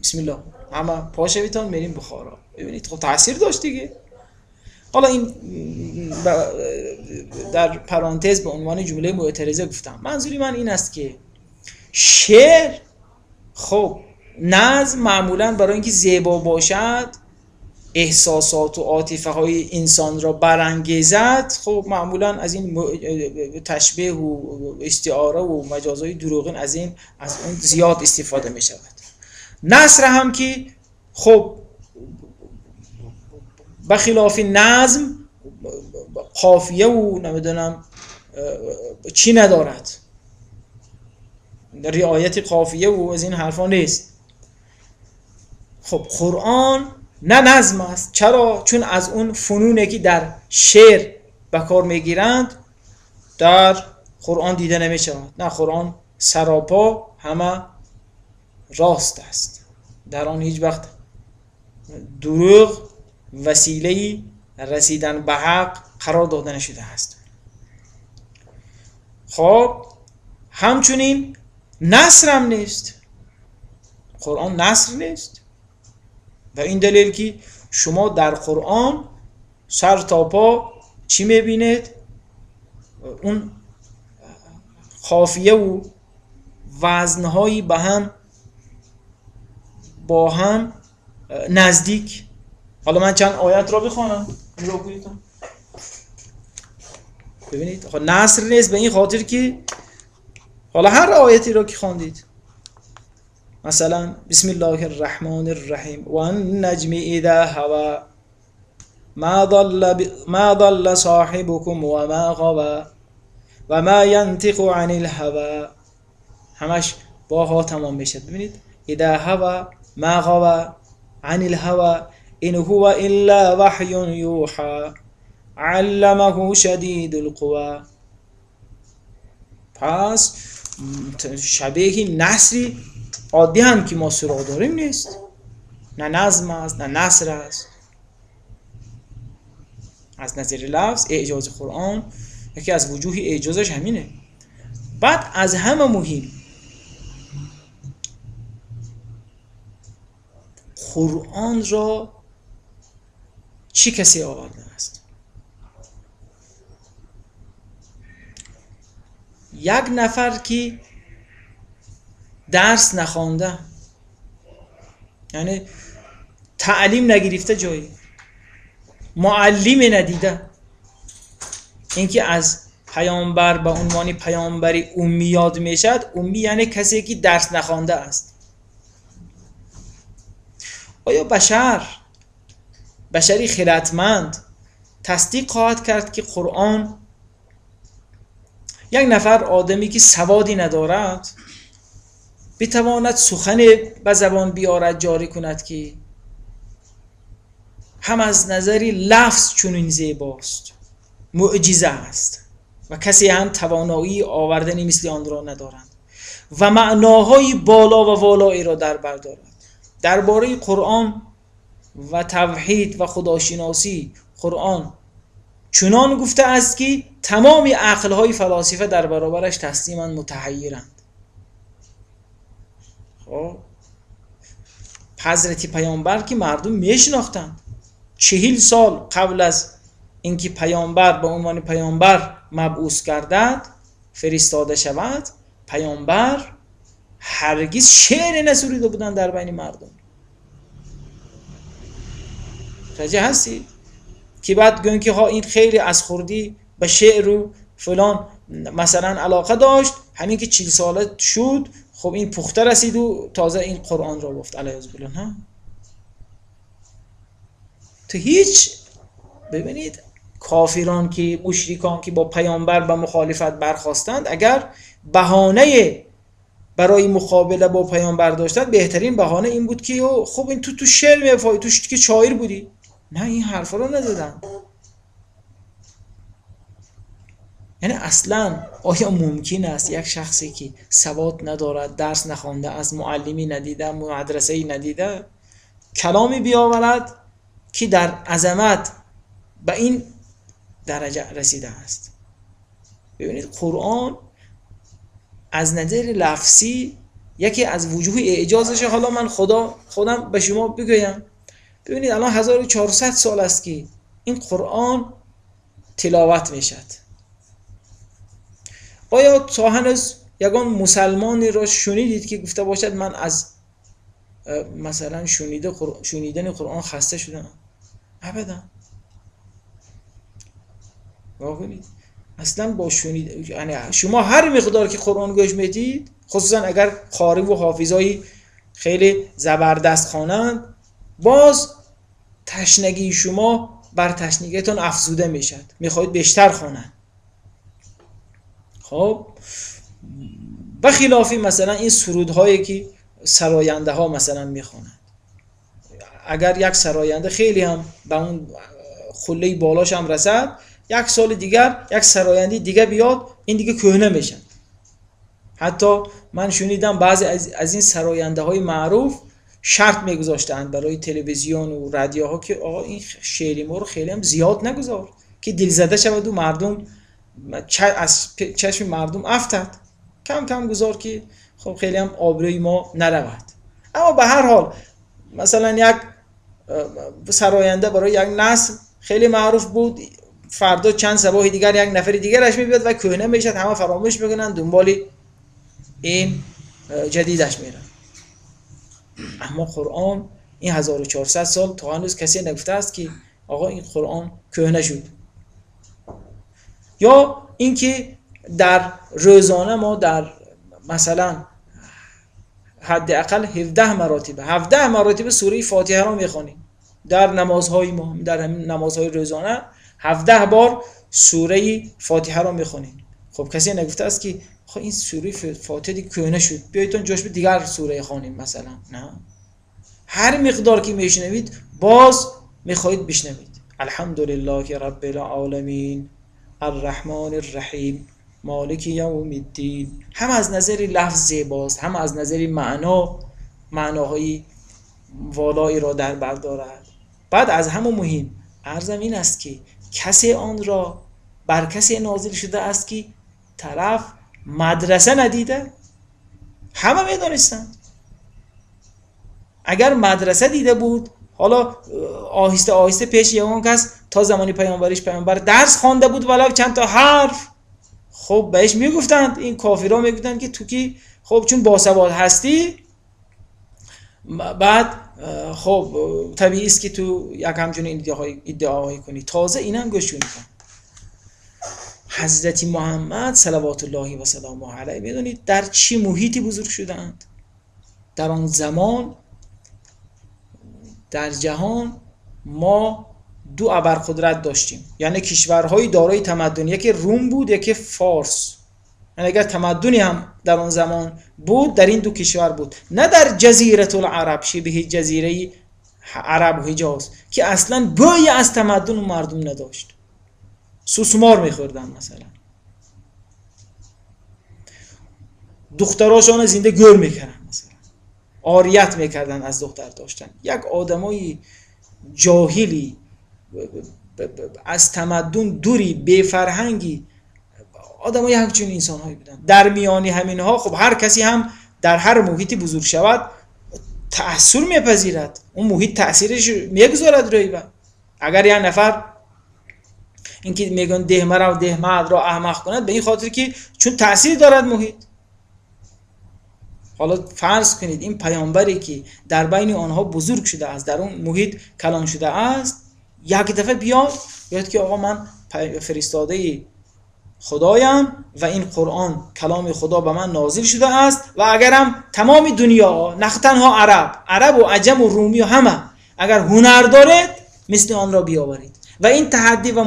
بسم الله همه پاشویتان میریم بخارا. ببینید خب تاثیر داشت دیگه. حالا این در پرانتز به عنوان جمله معترضه گفتم. منظوری من این است که شعر خب نظم معمولا برای اینکه زیبا باشد، احساسات و عاطفه های انسان را برانگیزد، خب معمولا از این تشبیه و استعاره و مجازهای دروغین از این از اون زیاد استفاده می شود. نثر هم که خب بخلاف نظم قافیه و نمیدونم چی ندارد، رعایت قافیه و از این حرفا نیست. خب قرآن نه نظم است. چرا؟ چون از اون فنونه که در شعر به کار میگیرند در قرآن دیده نمیشود. نه، قرآن سراپا همه راست است، در آن هیچ وقت دروغ وسیله رسیدن به حق قرار داده نشده است. خب همچنین نثر هم نیست، قرآن نثر نیست. و این دلیل که شما در قرآن سر تا پا چی میبینید؟ اون قافیه و وزنهایی به هم با هم نزدیک. حالا من چند آیت را بخوانم، نگاه کنید ببینید. خب نثر نیست به این خاطر که حالا هر آیتی را که خواندید، مثلا بسم الله الرحمن الرحیم و النجم اذا هوا ما ضل صاحبكم و ما غوا و ما ينطق عن الهوا، همش با ها تمام میشه. ببینید اذا هوا، ما غوا، عن الهوا، ان هو الا وحی یوحى علمه شدید القوى. پس شبیه نثری عادی هم که ما سراغ داریم نیست، نه نظم است نه نثر است. از نظر لفظ اعجاز قرآن یکی از وجوه اعجازش همینه. بعد از همه مهم قرآن را چی کسی آورده است؟ یک نفر که درس نخوانده، یعنی تعلیم نگرفته، جایی معلم ندیده، اینکه از پیامبر به عنوان پیامبری امی یاد میشد، امی یعنی کسی که درس نخوانده است. آیا بشری خردمند تصدیق خواهد کرد که قرآن یک نفر آدمی که سوادی ندارد بتواند سخن به زبان بیارد، جاری کند که هم از نظر لفظ چنین زیباست، معجزه است و کسی هم توانایی آوردن مثل آن را ندارند و معناهای بالا و والایی را در بر دارد. درباره قرآن و توحید و خداشناسی قرآن چنان گفته است که تمام عقل‌های فلاسفه در برابرش تسلیماً متحیرند. خب حضرت پیامبر که مردم میشناختند، 40 سال قبل از اینکه پیامبر به عنوان پیامبر مبعوث گردد، فرستاده شود، پیامبر هرگز شعر نسریده بودند در بین مردم. متوجه هستید؟ که بعد گویند که ها این خیلی از خوردی به شعر و فلان مثلا علاقه داشت، همین که 40 ساله شد خب این پخته رسید و تازه این قرآن را گفت علیه بالله. ها تو هیچ، ببینید کافران که مشرکان که با پیامبر به مخالفت برخواستند، اگر بهانه برای مقابله با پیامبر داشتن، بهترین بهانه این بود که خب این تو شعر میفای، تو که شاعر بودی. نه، این حرفا رو نزدن. یعنی اصلا آیا ممکن است یک شخصی که سواد ندارد، درس نخوانده، از معلمی ندیده، مدرسه‌ای ندیده، کلامی بیاورد که در عظمت به این درجه رسیده است؟ ببینید قرآن از نظر لفظی یکی از وجوه اعجازش، حالا من خودم به شما بگویم. ببینید الان 1400 سال است که این قرآن تلاوت میشد. آیا تا هنوز یگان مسلمانی را شنیدید که گفته باشد من از مثلا شنیدن قرآن خسته شدم؟ ابدا. واقعا اصلا با شنید، یعنی شما هر مقدار که قرآن گوش میدید، خصوصا اگر قاری و حافظای خیلی زبردست خوانند، باز تشنگی شما بر تشنگیتون افزوده میشد، میخواید بیشتر خوانند. خب به خلافی مثلا این سرودهایی که سراینده ها مثلا میخوانند، اگر یک سراینده خیلی هم به اون خله بالاش هم رسد، یک سال دیگر یک سراینده دیگه بیاد، این دیگه کهنه میشن. حتی من شنیدم بعضی از این سراینده های معروف شرط میگذاشتند برای تلویزیون و رادیوها که آقا این شعر ما رو خیلی هم زیاد نگذار که دلزده شود و مردم از چشم مردم افتد، کم کم گذار که خب خیلی هم آبروی ما نرود. اما به هر حال مثلا یک سراینده برای یک نسل خیلی معروف بود، فردا چند صباح دیگر یک نفر دیگرش میبیاد و کهنه میشد، همه فراموش میکنن، دنبال این جدیدش میرن. اما قرآن این 1400 سال تا هنوز کسی نگفته است که آقا این قرآن کهنه شد. یا اینکه در روزانه ما در مثلا حداقل 17 مراتب سوره فاتحه را میخوانیم در نمازهای ما، در همین نمازهای روزانه 17 بار سوره فاتحه را میخوانیم. خب کسی نگفته است که خب این سوره فاتحه دیگه کهنه شد، بیایید جاش به دیگر سوره خوانیم مثلا. نه، هر مقدار که میشنوید باز میخواهید بشنوید. الحمدلله رب العالمین الرحمن الرحیم مالک یوم الدین. هم از نظر لفظ زیباست، هم از نظر معنا، معناهای والایی را در بر دارد. بعد از همه مهم عرضم این است که کسی آن را بر کسی نازل شده است که طرف مدرسه ندیده، همه میدانستند. اگر مدرسه دیده بود، حالا آهسته آهسته پیش یه کس تا زمانی پیامبریش پیامبر درس خوانده بود ولو چند تا حرف، خب بهش میگفتند، این کافرها میگفتند که تو کی خب چون باسواد هستی، بعد خب طبیعی است که تو یک همچون ادعاهایی کنی. تازه اینم گوش کنید، حضرت محمد صلوات الله و سلامه علیه میدونید در چی محیطی بزرگ شدند؟ در آن زمان در جهان ما دو ابرقدرت داشتیم، یعنی کشورهای دارای تمدن، یکی روم بود یکی فارس. یعنی اگر تمدنی هم در آن زمان بود در این دو کشور بود، نه در جزیره العرب، شبه جزیره عرب و حجاز که اصلا بوی از تمدن و مردم نداشت، سوسمار میخوردن مثلا، دختراشان زنده گور میکردن مثلا، عاریت میکردن از دختر داشتن. یک آدمای جاهلی، از تمدن دوری، بی فرهنگی، آدمای همچین انسان‌هایی بودن. در میانی همینها خب هر کسی هم در هر محیطی بزرگ شود تأثیر میپذیرد، اون محیط تأثیرش میگذارد روی با. اگر یک نفر اینکه میگن ده مرا و ده مرد را احمق کند، به این خاطر که چون تأثیر دارد محیط. حالا فرض کنید این پیامبری که در بین آنها بزرگ شده است، در اون محیط کلان شده است، یک دفعه بیاد که آقا من فرستاده خدایم و این قرآن کلام خدا به من نازل شده است و اگرم تمام دنیا، نه تنها عرب و عجم و رومی و همه، اگر هنر دارد مثل آن را بیاورید. و این تحدی و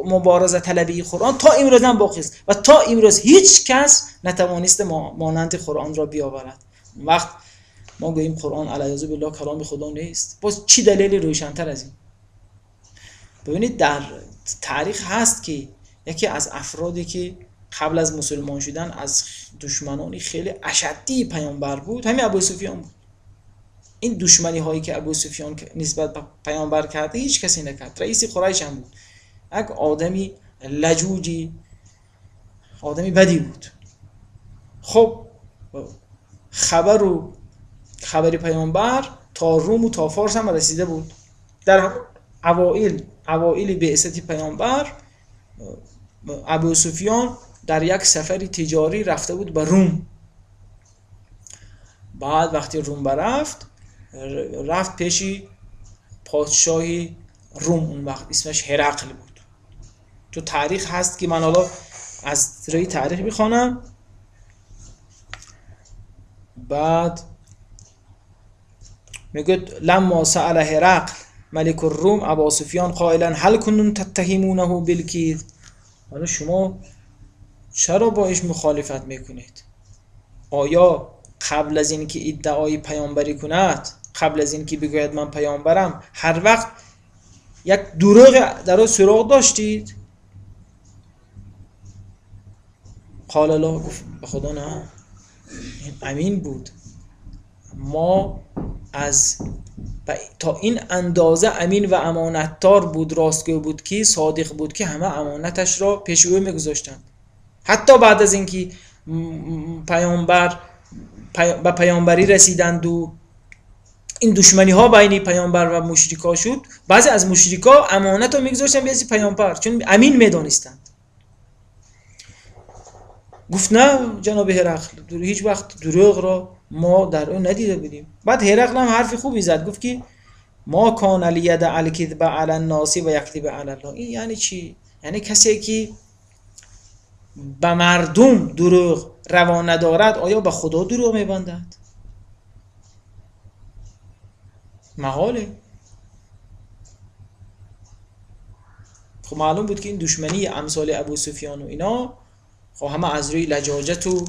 مبارزه طلبی قرآن تا امروز هم باقی است و تا امروز هیچ کس نتوانست مانند قرآن را بیاورد. وقت ما گوییم قرآن علیه بالله کلام خدا نیست، باز چی دلیلی روشن‌تر از این؟ ببینید در تاریخ هست که یکی از افرادی که قبل از مسلمان شدن از دشمنانی خیلی اشدی پیامبر بود، همین ابو سفیان بود. این دشمنی هایی که ابو سفیان نسبت به پیامبر کرده هیچ کسی نکرد، رئیس قریش هم بود، یک آدمی لجوجی، آدمی بدی بود. خب خبر و خبری پیامبر تا روم و تا فارس هم رسیده بود. در اوائل بعثت پیامبر ابو سفیان در یک سفر تجاری رفته بود به روم. بعد وقتی روم برفت، رفت پیشی پادشاهی روم، اون وقت اسمش هرقل بود. تو تاریخ هست که من حالا از روی تاریخ میخوانم. بعد میگه لما سأل هرقل ملک الروم ابا سفیان قائلا هل کنتم تتهمونه بالکذب. حالا شما چرا باش مخالفت میکنید؟ آیا قبل از اینکه ادعای پیامبری کند، قبل از اینکه بگوید من پیامبرم، هر وقت یک دروغ در او سراغ داشتید؟ قال الله، گفت به خدا نه، این امین بود. ما از تا این اندازه امین و امانتدار بود، راستگو بود که صادق بود که همه امانتش را پیش او میگذاشتند. حتی بعد از اینکه پیامبر به پیامبری رسیدند و این دشمنی ها بین پیامبر و مشرکا شد، بعضی از مشرکا امانت رو میگذاشتن به پیامبر چون امین میدانستند. گفت نه جناب هرقل، هیچ وقت دروغ را ما در اون ندیده بودیم. بعد هرقل هم حرف خوبی زد، گفت که ما کان لیدع الکذب علی الناس و یکذب علی الله. این یعنی چی؟ یعنی کسی که به مردم دروغ روا ندارد آیا به خدا دروغ میبندد؟ محاله. خب معلوم بود که این دشمنی امثال ابو سفیان و اینا خب همه از روی لجاجت و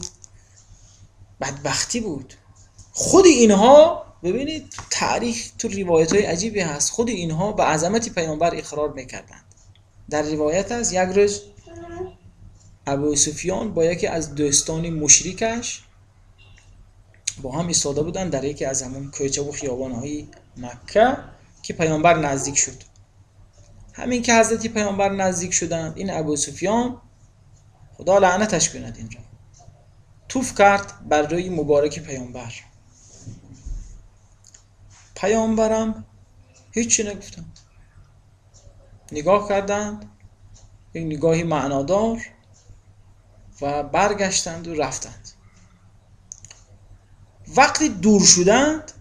بدبختی بود. خود اینها ببینید تاریخ تو روایت های عجیبی هست، خود اینها به عظمت پیامبر اقرار میکردند. در روایت هست یک روز ابو سفیان با یکی از دوستان مشرکش با هم ایستاده بودند در یکی از همون کوچه و خیابان‌های مکه که پیامبر نزدیک شد. همین که حضرت پیامبر نزدیک شدند، این ابو سفیان خدا لعنتش کند این را توف کرد بر روی مبارک پیامبر. پیامبرم هیچی نگفتند، نگاه کردند یک نگاهی معنادار و برگشتند و رفتند. وقتی دور شدند،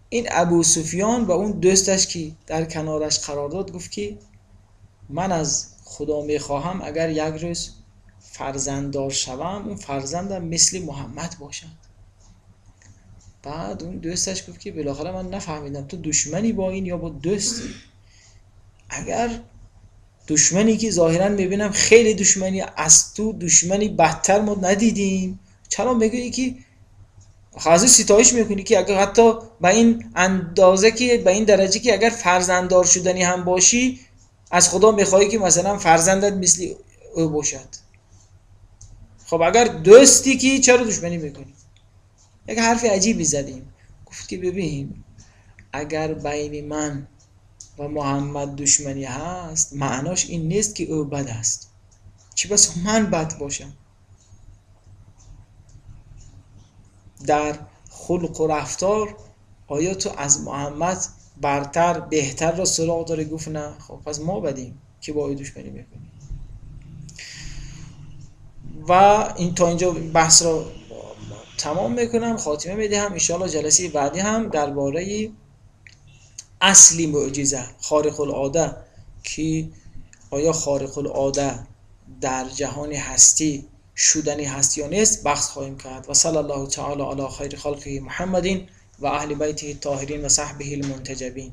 این ابو سفیان و اون دوستش که در کنارش قرار داد گفت که من از خدا میخواهم اگر یک روز فرزنددار شوم اون فرزندم مثل محمد باشد. بعد اون دوستش گفت که بالاخره من نفهمیدم تو دشمنی با این یا با دوستی. اگر دشمنی که ظاهرا میبینم خیلی دشمنی، از تو دشمنی بدتر ما ندیدیم، چرا میگویی که خاصی ستایش میکنی که اگر حتی به این اندازه که به این درجه که اگر فرزنددار شدنی هم باشی از خدا میخوایی که مثلا فرزندت مثل او باشد. خب اگر دوستی که چرا دشمنی میکنی؟ یک حرف عجیبی زدیم. گفت که ببین اگر بین من و محمد دشمنی هست معناش این نیست که او بد است، چی بس من بد باشم. در خلق و رفتار آیا تو از محمد برتر بهتر را سراغ داری؟ گفت نه. خب پس ما بدیم که با او دشمنی میکنیم. و این تا اینجا بحث را تمام میکنم، خاتمه میدهم. انشاءالله جلسه بعدی هم درباره اصلی معجزه خارق العاده که آیا خارق العاده در جهان هستی شدنی هست یا نیست بحث خواهیم کرد. و صلی الله تعالی علی خیر خلقه محمد و اهل بیته الطاهرین و صحبه المنتجبین.